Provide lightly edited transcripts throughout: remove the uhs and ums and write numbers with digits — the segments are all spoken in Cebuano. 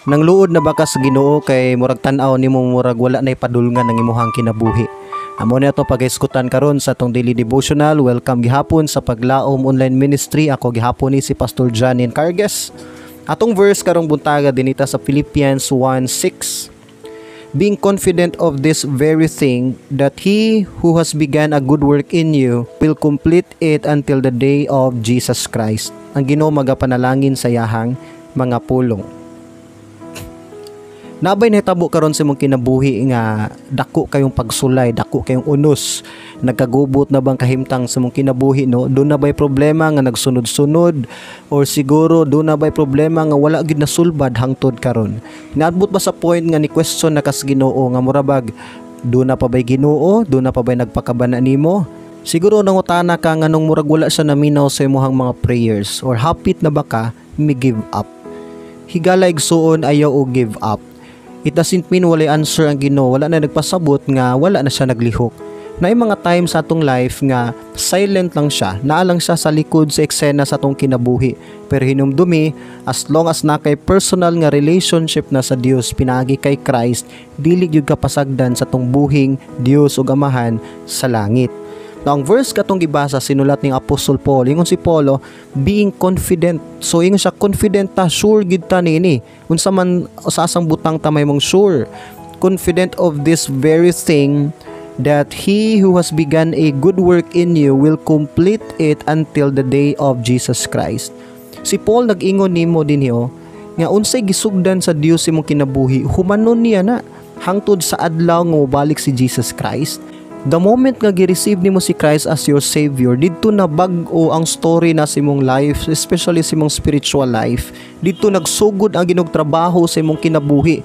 Nangluod na ba ka sa Ginoo kay murag tan-aw nimo murag wala nay padulngan ang imuhang kinabuhi? Amo ni ato paghisgutan karon sa atong daily devotional. Welcome gihapon sa Paglaom Online Ministry. Ako gihapon ni si Pastor Janin Carges. Atong verse karong buntaga dinita sa Philippians 1:6. "Being confident of this very thing, that he who has begun a good work in you will complete it until the day of Jesus Christ." Ang Ginoo magapanalangin sa iyahang mga pulong. Naa bay nahitabo karon sa imong kinabuhi nga dako kayong pagsulay, dako kayong unos, nagkagubot na bang kahimtang sa imong kinabuhi, no? Duna bay problema nga nagsunod-sunod or siguro duna bay problema nga wala gyud nasulbad hangtod karon? Naabot ba sa point nga ni question na kas Ginoo nga murabag duna pa bay Ginoo, duna pa bay nagpakabana nimo? Siguro nangutana ka nganong murag wala siya naminaw sa imong mga prayers or hapit na ba ka mi give up. Higala, igsuon, ayaw og give up. It doesn't mean walay answer ang Ginoo, wala na nagpasabot nga wala na siya naglihok. Naay mga times sa atong life nga silent lang siya, naa lang siya sa likod sa eksena sa atong kinabuhi. Pero hinumdumi, as long as naa kay personal nga relationship na sa Dios pinaagi kay Christ, dili gyud ka pasagdan sa atong buhing Dios ug Amahan sa langit. Now, ang verse katong gibasa, sinulat ning Apostle Paul. Ingon si Paulo, "being confident." So ingon siya, confident ta, sure gid ta niini. Unsa man sa asang butang ta may mong sure. "Confident of this very thing, that he who has begun a good work in you will complete it until the day of Jesus Christ." Si Paul nag-ingon nimo dinhi oh, nga unsay gisugdan sa Dios imong kinabuhi, humanon niya na hangtod sa adlaw nga mobalik si Jesus Christ. The moment nga gi-receive nimo si Christ as your Savior, didto na bag-o ang story na sa imong life, especially sa imong spiritual life. Didto nagsugod ang Ginoo trabaho sa imong kinabuhi.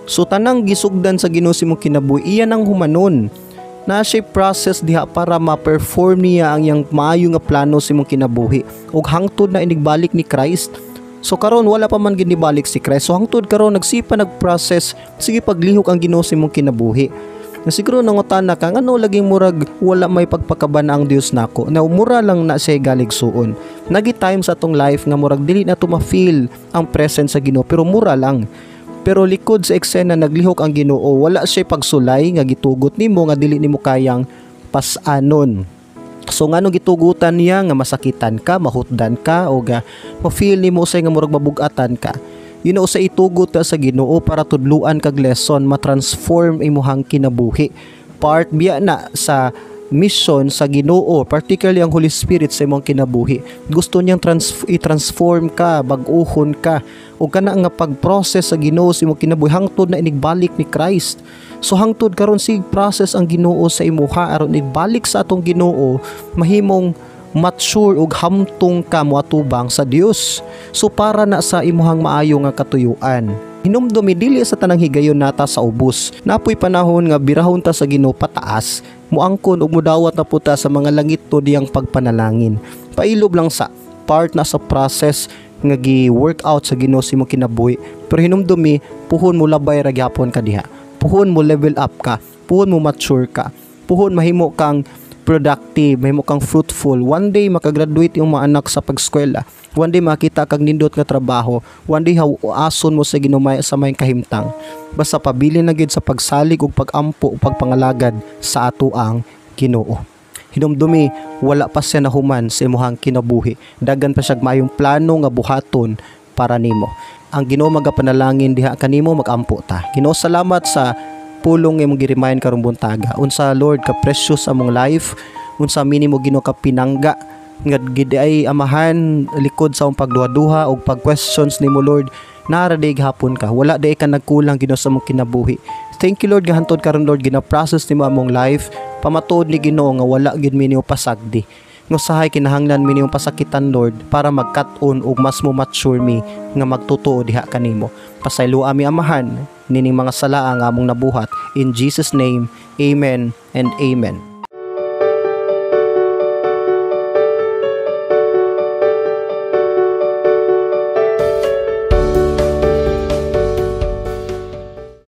So tanang gisugdan sa Ginoo sa imong kinabuhi, iya nang humanon. Na siya process diha para ma-perform niya ang iyang maayo nga plano sa imong kinabuhi. Ug hangtod na inigbalik ni Christ. So karon wala pa man ginibalik si Christ. So hangtod karon nagsipa nag-process, sige paglihok ang Ginoo sa imong kinabuhi. Na siguro nangutana ka ngano laging murag wala may pagpakabana ang Dios nako. Na mura lang na siya, higala, igsuon. Nagi time sa atong life nga murag dili na to ma-feel ang presence sa Ginoo, pero mura lang. Pero likod sa eksena naglihok ang Ginoo, wala siya pagsulay nga gitugot nimo nga dili nimo kayang pasanon. So ngano gitugutan niya nga masakitan ka, mahutdan ka o ga ma-feel nimo usay nga murag mabugatan ka? Sa itugot ka sa Ginoo para tudluan kag lesson, ma-transform imuhang kinabuhi. Part biya na sa mission sa Ginoo, particularly ang Holy Spirit sa imong kinabuhi. Gusto niyang i-transform ka, bag-uhon ka. O kana nga pag-process sa Ginoo sa imong kinabuhi hangtod na inigbalik ni Christ. So hangtod karon sig process ang Ginoo sa imuha aron igbalik sa atong Ginoo, mahimong mature ug hamtong ka moatubang sa Dios. So para na sa imuhang maayo nga katuyuan. Hinumdumi, dili sa tanang higayon nata sa ubos. Naa poy panahon nga birahon ta sa Ginoo pataas, muangkon ug mudawat na puta sa mga langit to diyang pagpanalangin. Pailob lang sa part na sa process nga gi-work out sa Ginoo sa imong kinabuhi. Pero hinumdumi, puhon mo labay ra gyapon ka diha. Puhon mo level up ka, puhon mo mature ka, puhon mahimo kang productive, mahimo kang fruitful. One day makagraduate yung mga anak sa pagskwela. One day makita kag nindot nga trabaho. One day ason mo sa Ginoo sa may kahimtang. Basta pabilin na gid sa pagsalig ug pagampo ug pagpangalagad sa atoang Ginoo. Hinumdumi, wala pa siya nahuman sa imuhang kinabuhi. Daghan pa siya maayong plano nga buhaton para nimo. Ang Ginoo magapanalangin diha kanimo, magampo ta. Ginoo, salamat sa pulong imong gi-remind karong buntaga. Unsa, Lord, ka precious among life, unsa minimo, Ginoo, ka pinangga nga gid ay Amahan likod sa among pagduha-duha og pag-questions nimo, Lord, naa ra diay gihapon ka. Wala diay ka nagkulang, Ginoo, sa among kinabuhi. Thank you, Lord, nga hantod karon, Lord, gina-process nimo among life. Pamatuod ni Ginoo nga wala gid mi nimo pasagdi. Ngusahay kinahanglan mi nimo pasakitan, Lord, para magkat-on ug mas mo mature mi nga magtotoo diha kanimo. Pasayloa mi, Amahan, nining mga sala nga among nabuhat. In Jesus' name, amen and amen.